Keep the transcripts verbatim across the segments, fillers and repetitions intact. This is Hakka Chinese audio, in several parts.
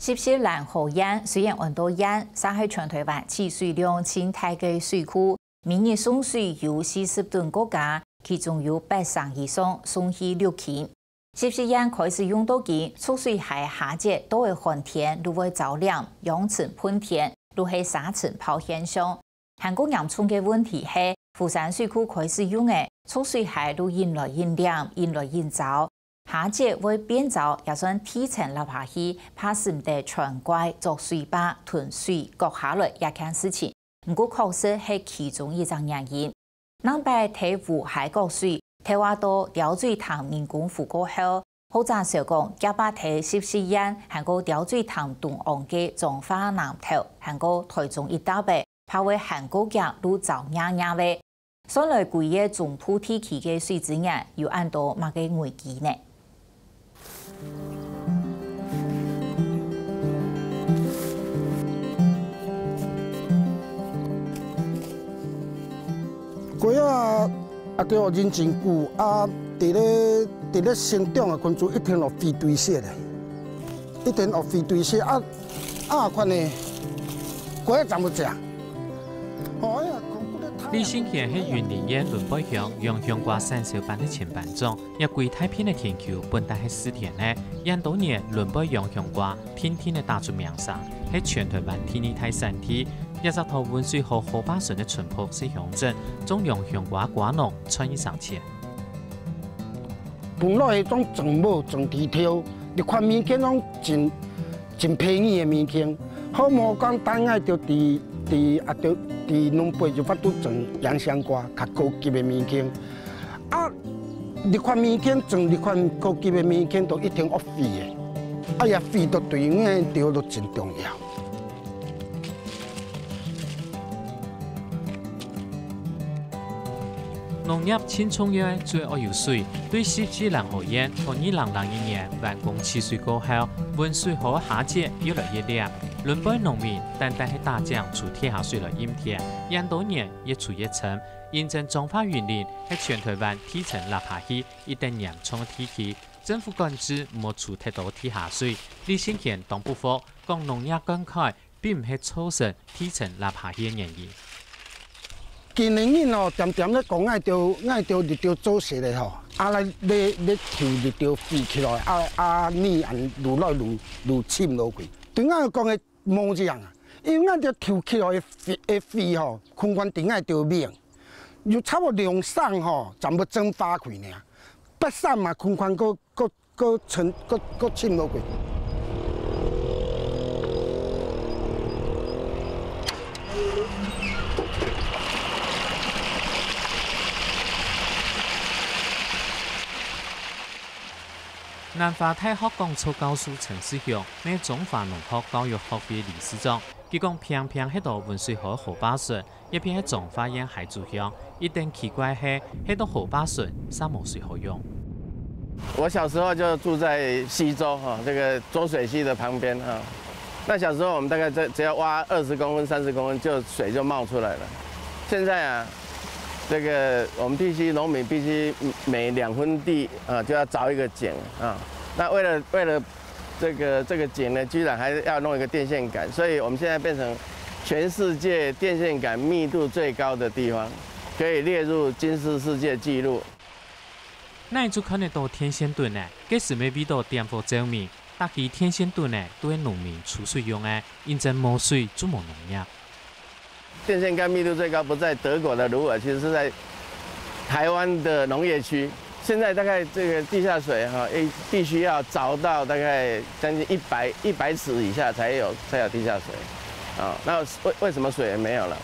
十四蘭河堰雖然安到堰，嗄係全臺灣取水量盡大个水庫，每日送水有四十噸過加，其中有八成以上送去六輕。十四堰開始用到今，蓄水溪下節都會旱天就會燥黏，養成歕田就係沙塵暴現象。 還過嚴重个問題係，福山水庫開始用个蓄水溪就引來引黏，引來引燥。下節會變燥，也算地層凹下去，怕使毋得全怪做水壩、囤水、割下來這件事情，毋過確實係其中一隻原因。另擺在烏溪割水，頭下到鳥取潭人工湖過後，學者想講，這擺在十四堰，還過鳥取潭東岸个彰化南投，還過臺中一帶个， 怕會還過遽就燥黏黏咧。算來歸个中部地區个水資源有恁多麼个危機呢？過啊，啊，對，人真久啊，佇咧，佇咧生長个時陣一定有肥堆雪个。 一定有肥堆雪啊，啊，款呢，過一站就食。吼，哎呀，講不得太李信賢係雲林縣崙背鄉養香瓜產銷班个前班長，這歸大片个田坵本來係水田个，恁多年崙背養香瓜，定定个打出名聲，係全臺灣第二大產地。這隻在汶水河河壩脣个賰埔細鄉鎮，種養香瓜个瓜農賺一生錢。 本來係種種無種地頭，這款物件攏真，真便宜个物件。好無講單愛著佇，佇，啊，著佇崙背有法度種洋香瓜，較高級个物件。啊，這款物件種這款高級个物件都一定愛肥个。啊，也肥到對𠊎兜都真重要。 農業盡重要个就係愛有水。對十四蘭河堰，在二零零一年完工取水過後，汶水河下節越來越黏。崙背農民單單係打井取地下水來蔭田，恁多年越取越深，形成彰化雲林係全臺灣地層凹下去一等嚴重个地區。政府管制毋好取忒多地下水，李信賢當不服，講農業灌溉 並毋係造成地層凹下去个原因。今年人吼，恬恬咧講，𠊎兜，𠊎兜日頭做事咧吼，啊來咧，咧抽日頭飛起來，啊，啊，泥恁愈來愈，愈深落去。對𠊎講个無一樣啊，因為𠊎兜抽起來个水，个水吼，空間對𠊎兜面，有差不多兩省吼，全部蒸發去呢。北省嘛，空間个个 个深，个，个深落去。南華大學講座教授陳世雄，係彰化農學教育學會理事長，佢講平平係在汶水河河壩脣， 這片係彰化縣溪竹鄉，一等奇怪係，係到河壩脣，煞無水好用。我小時候就住在溪州，哈，這個濁水溪的旁邊，哈。那小時候我們大概在，只要挖二十公分、三十公分，就水就冒出來了。現在啊，這個我們必須，農民必須每兩分地，啊，就要鑿一個井，啊。那為了，為了 這個，這個井呢，居然還要弄一個電線桿，所以我們現在變成全世界電線桿密度最高的地方，可以列入吉尼斯世界紀錄。哪位就看得到電線桿呢？該時乜為著點火照明，逐支電線桿呢，都係農民取水用个，因為無水就無農業。 電線桿密度最高不在德國的魯爾，其實是在台灣的農業區。現在大概這個地下水哈，一，必須要鑿到大概將近一百，一百尺以下才有，才有地下水。啊，那為，為什麼水沒有了？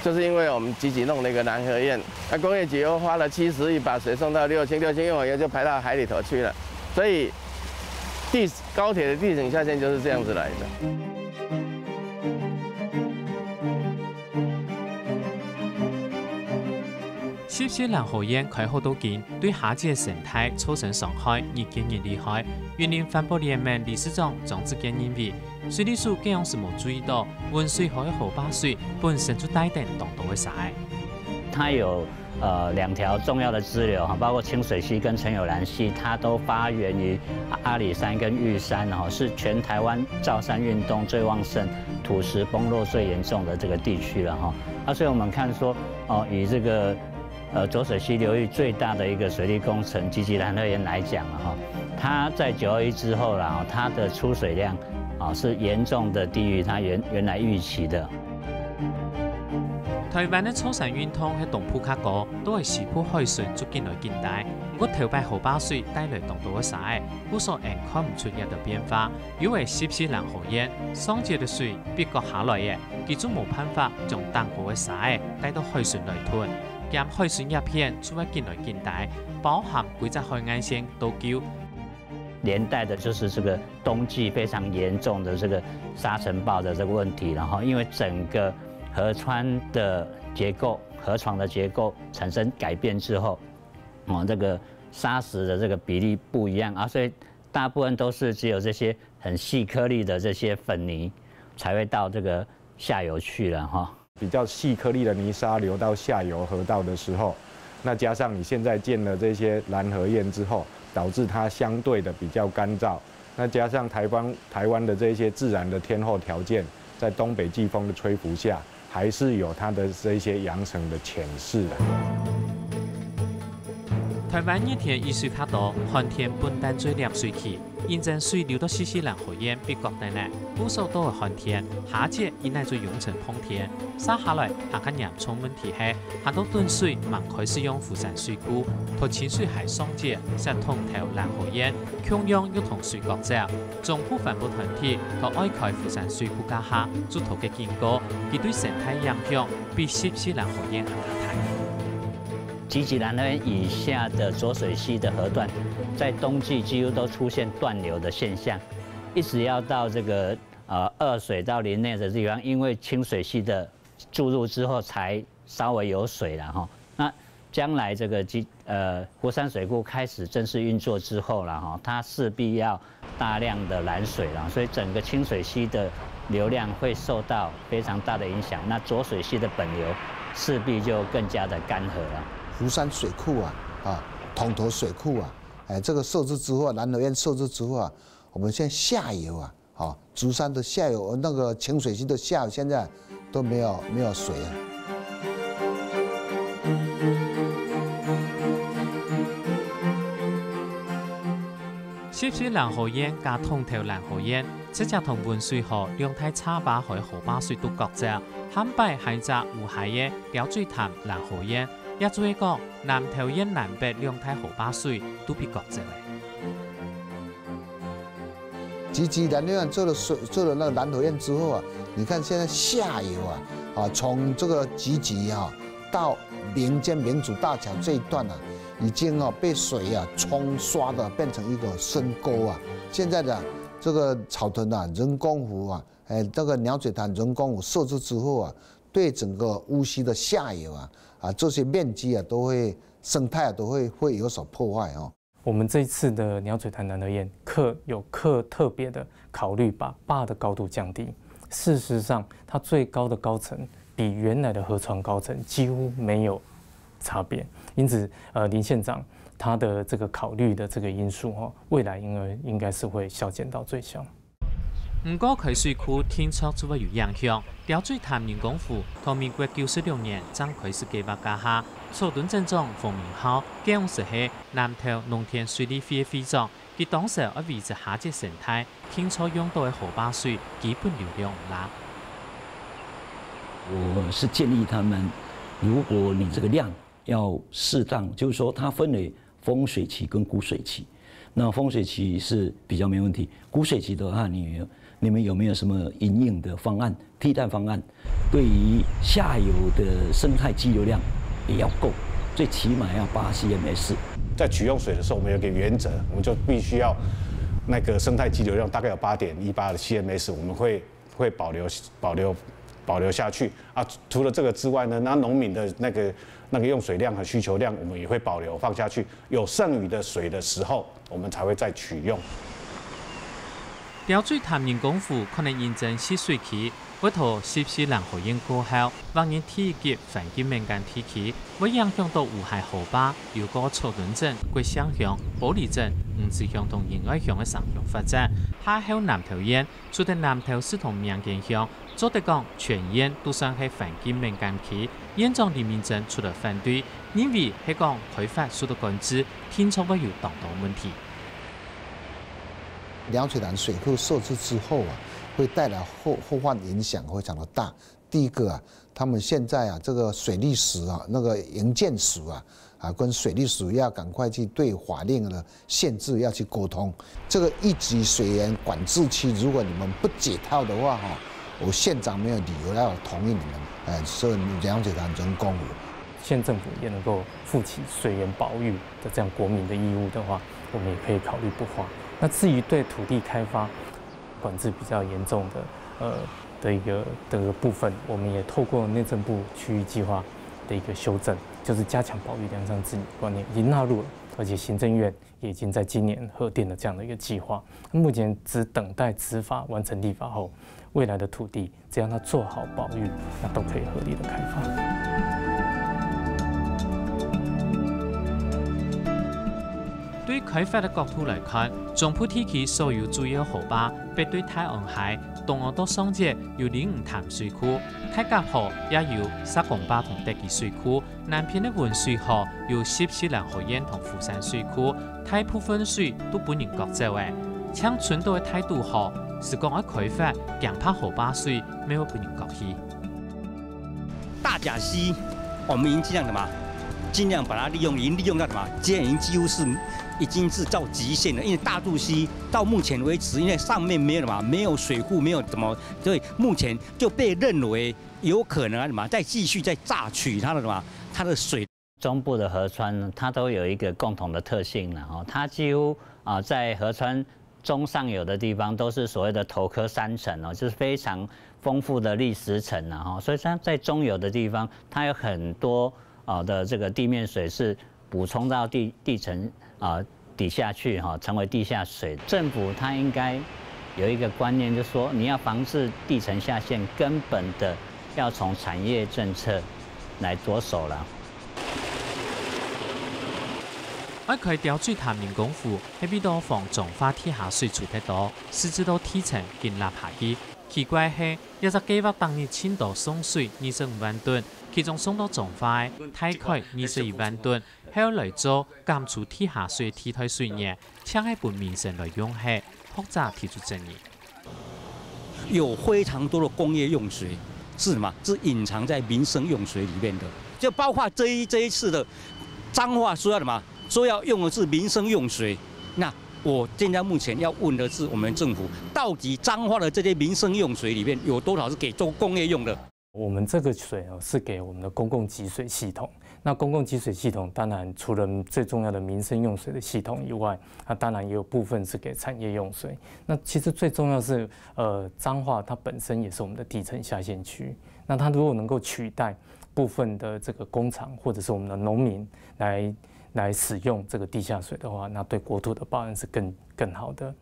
就是因為我們集集弄了一個南河堰，那工業局又花了七十億把水送到六輕，六輕用完以後就排到海裡頭去了。所以地，高鐵的地層下陷就是這樣子來的。 十四蘭河堰開發到今，對下節生態造成傷害日見日厲害。雲林環保聯盟理事長張志堅認為，水利署該央時無注意到，汶水河个河壩水本身就帶等當多个沙仔。它有呃两条重要的支流哈，包括清水溪跟陈有兰溪，它都发源于阿里山跟玉山哈，是全台湾造山运动最旺盛、土石崩落最严重的这个地区了哈。啊，所以我们看说哦，以这个呃浊水溪流域最大的一个水利工程——集集兰河堰来讲了哈，它在九二一之后啦，它的出水量啊是严重的低于它原原来预期的。台灣个造山運動係東部較高，都係西部海脣就緊來緊大。毋過頭擺河壩水帶來當多个沙仔，故所𫣆看毋出這兜變化。有个集集蘭河堰，上節个水必割下來个，佢就無辦法將頂高个沙仔帶到海脣來囤，兼海脣這片就會緊來緊大，包含歸隻海岸線都勼。連帶的就是这个冬季非常严重的这个沙尘暴的这个问题，然后因为整个河川的结构、河床的结构产生改变之后，哦，这个沙石的这个比例不一样啊，所以大部分都是只有这些很细颗粒的这些粉泥才会到这个下游去了哈。比较细颗粒的泥沙流到下游河道的时候，那加上你现在建了这些拦河堰之后，导致它相对的比较干燥，那加上台湾台湾的这些自然的天候条件，在东北季风的吹拂下，还是有它的这些扬尘的潜势的。台灣熱天雨水較多，寒天本旦最黏水氣，因爭水流到集集蘭河堰必割等呢，故所到个寒天，下節一乃做湧塵膨天，續下來還較嚴重問題係， 下到囤水吂開始用湖山水庫，讀清水溪上節，先通透攔河堰，共樣又同水割走。總部環保團體在愛開湖山水庫該下，就透个警告，佢對生態影響比集集蘭河堰還較大。集集蘭河以下的浊水溪的河段，在冬季几乎都出现断流的现象，一直要到这个呃二水到林内的地方，因为清水溪的注入之后才稍微有水了哈。那将来这个集呃湖山水库开始正式运作之后了哈，它势必要大量的拦水了，所以整个清水溪的流量会受到非常大的影响。那浊水溪的本流势必就更加的干涸了。湖山水库啊，啊，通透水库啊，哎，这个设置之后，拦河堰设置之后啊，我们现在下游啊， 好，竹山的下游，那个清水溪的下游现在都没有没有水了。集集拦河堰加通透拦河堰，直接同汶水河兩大岔壩口个河壩水都割走，下擺還有隻烏溪个鳥嘴潭攔河堰，也就係講南投縣南北兩大河壩水都被割走了。 集集拦河堰做了水，做了那个拦河堰之后啊，你看现在下游啊，啊，从这个集集啊到民间民主大桥这一段啊，已经啊被水啊冲刷的变成一个深沟啊。现在的这个草屯啊人工湖啊，哎，这个鸟嘴潭人工湖设置之后啊，对整个乌溪的下游啊，啊这些面积啊都会生态啊都会会有所破坏哦。 我们这一次的鸟嘴潭南河堰刻有刻特别的考虑把bar的高度降低。事实上，它最高的高层比原来的河床高层几乎没有差别，因此，呃，林县长他的这个考虑的这个因素哈，未来应该应该是会削减到最小。 毋過開水庫定著就會有影響。鳥嘴潭人工湖同民國九十六年正開始計畫該下，草屯鎮長黃明孝，該央時係南投農田水利會个會長，佢當時愛維持下節生態，定著用著个河壩水基本流量毋罅。我是建议他们，如果你这个量要适当，就是说它分为丰水期跟枯水期。那丰水期是比较没问题，枯水期的话，你你们有没有什么因应的方案、替代方案？对于下游的生态激流量也要够，最起码要八 C M S。在取用水的时候，我们有个原则，我们就必须要那个生态激流量大概有八点一八的 C M S，我们会会保留保留保留下去啊。除了这个之外呢，那农民的那个那个用水量和需求量，我们也会保留放下去。有剩余的水的时候，我们才会再取用。鳥嘴潭人工湖可能因爭蓄水區，會在十四零河堰過後，劃入第一級環境敏感地區，會影響到烏溪河壩，有過草屯鎮、國姓鄉、埔里鎮、五指鄉同仁愛鄉个城鄉發展。下後南投縣，除忒南投市同名間鄉，做得講全縣都算係環境敏感區。縣長李明珍出來反對，認為係講開發受到管制，定著會有當多問題。鳥嘴潭水庫設置之後啊，會帶來後，後患影響非常的大。第一個啊，他們現在啊，這個水利署啊，那個營建署啊，啊，跟水利署要趕快去對法令的限制要去溝通。這個一級水源管制區，如果你們不解套的話，哈，我縣長沒有理由要同意你們，呃，設鳥嘴潭人工湖。县政府也能够负起水源保育的这样国民的义务的话，我们也可以考虑不花。那至于对土地开发管制比较严重的，呃，的一个，的一个部分，我们也透过内政部区域计划的一个修正，就是加强保育量上治理观念已经纳入了，而且行政院也已经在今年核定了这样的一个计划。目前只等待执法完成立法后，未来的土地只要它做好保育，那都可以合理的开发。对开发的角度来看，中部地区所有主要河壩，北对大安溪，东岸到上節有里五潭水库，大甲河也有石岡壩同德基水库， 南片个文水河有十四零河堰同福山水庫，大部分水都分人割走了。淨伸到个大肚河，係講愛開發，驚怕河壩水乜會分人割去。大甲溪，我们已经尽量什么，尽量把它利用，已经利用到什么，现在已经几乎是已经是到极限了。因为大肚溪到目前为止，因为上面没有什么，没有水库，没有什么，所以目前就被认为有可能啊什么，再继续再榨取它的什么，它的水。 中部的河川呢，它都有一个共同的特性了哈，它几乎啊在河川中上游的地方都是所谓的头科山层哦，就是非常丰富的砾石层了哈，所以它在中游的地方，它有很多啊的这个地面水是补充到地地层啊底下去哈，成为地下水。政府它应该有一个观念，就是说你要防治地层下陷，根本的要从产业政策来着手了。愛開鳥嘴潭人工湖，係為到防彰化地下水出忒多，使之到地層緊凹下去。奇怪係，這隻計畫逐日盡多送水二十五萬噸，其中送到彰化个大概二十一萬噸， 後來做減除地下水替代水源，淨係分民生來用忒，學者提出爭議。有非常多的工业用水是什么？是隐藏在民生用水里面的，就包括这一，这一次的彰化说要什么？说要用的是民生用水。那我现在目前要问的是，我们政府到底彰化的这些民生用水里面有多少是给做工业用的？ 我们这个水哦，是给我们的公共给水系统。那公共给水系统当然除了最重要的民生用水的系统以外，那当然也有部分是给产业用水。那其实最重要是，呃，彰化它本身也是我们的地层下陷区。那它如果能够取代部分的这个工厂或者是我们的农民来，来使用这个地下水的话，那对国土的保安是更，更好的。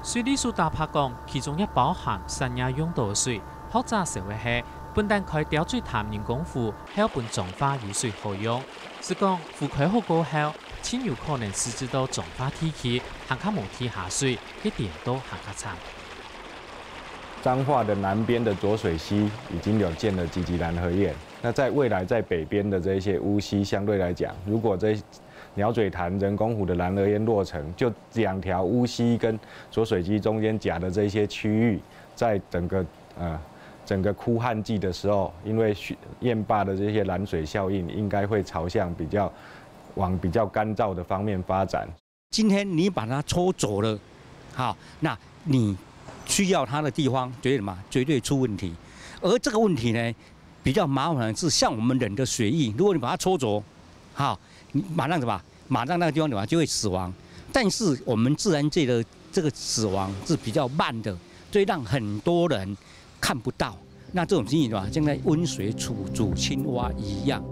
水利署打破講，其中也包含產業用到个水。學者笑个係，本旦開鳥嘴潭人工湖，係愛分彰化有水好用。係講湖開好過後，盡有可能使之到彰化地區，還較無地下水，个顛倒還較慘。彰化的南边的浊水溪已经有建了集集拦河堰，那在未来在北边的这一些污溪，相对来讲，如果这鸟嘴潭人工湖的拦河堰落成，就两条污溪跟浊水溪中间夹的这些区域，在整个，呃，整个枯旱季的时候，因为蓄，堰坝的这些拦水效应，应该会朝向比较，往比较干燥的方面发展。今天你把它抽走了，好，那你需要它的地方绝对什么？绝对出问题。而这个问题呢，比较麻烦的是，像我们人的血液，如果你把它抽走，好，你马上什么？马上那个地方什么就会死亡。但是我们自然界的这个死亡是比较慢的，所以让很多人看不到。那这种情形的话，就跟温水煮，煮青蛙一样。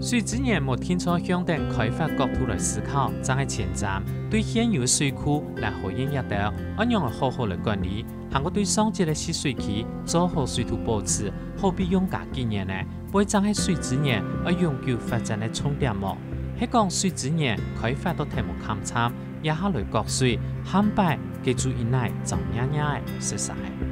水資源無定著向等開發角度來思考，正係前瞻。對現有水庫摎河源這兜，愛仰仔好好來管理，還過對上節个食水區做好水土保持，好比用加幾年呢，會正係水資源愛永久發展个重點無？係講水資源開發到忒無坎站，這下來割水，下擺該就一來髒惹惹仔，實在。